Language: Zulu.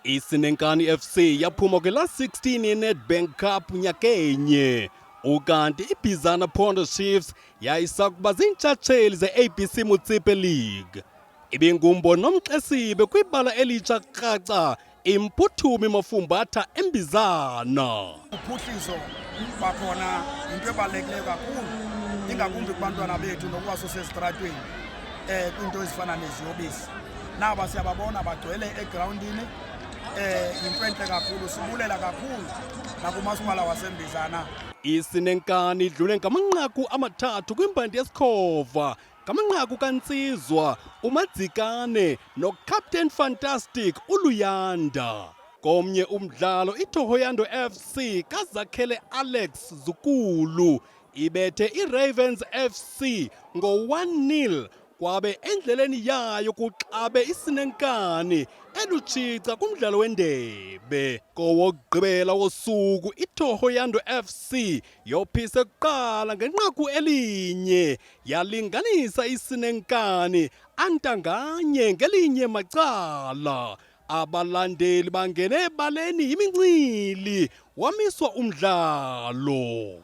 Isinenkani FC yaphuma kwela 16 yeNedbank Cup nyakenye. Ukanti iBizana Pondo Chiefs yayisakuba ziintshatsheli ze-ABC Motsepe League. Ibingumbo nomxesibe kwibala elitsha kraca Imputhumi Mafumbatha eMbizana. Uphuhliso kwakhona yinto ebalulekileyo kakhulu ingakumbi kubantwana bethu nokuba sosezitratweni um kwiinto ezifana neziyobisi. Naba siyababona bagcwele egrawundini um yinto entle kakhulu, sibulela kakhulu nakumasipala waseMbizana. Isinenkani idlule ngamanqaku amathathu kwimbandi yesikhova ngamanqaku kaNtsizwa, uMadzikane noCaptain Fantastic uLuyanda. Komnye umdlalo iThohoyando FC kaZakhele Alex Zukulu ibethe iRavens FC ngo-1-0 kwabe endleleni yayo kuxabe isinenkani elutshica kumdlalo wendebe. Kowokugqibela wosuku iThohoyando FC yophise kuqala ngenqaku elinye yalinganisa isinenkani antanganye ngelinye macala. Abalandeli bangene ebaleni yimincili wamiswa umdlalo.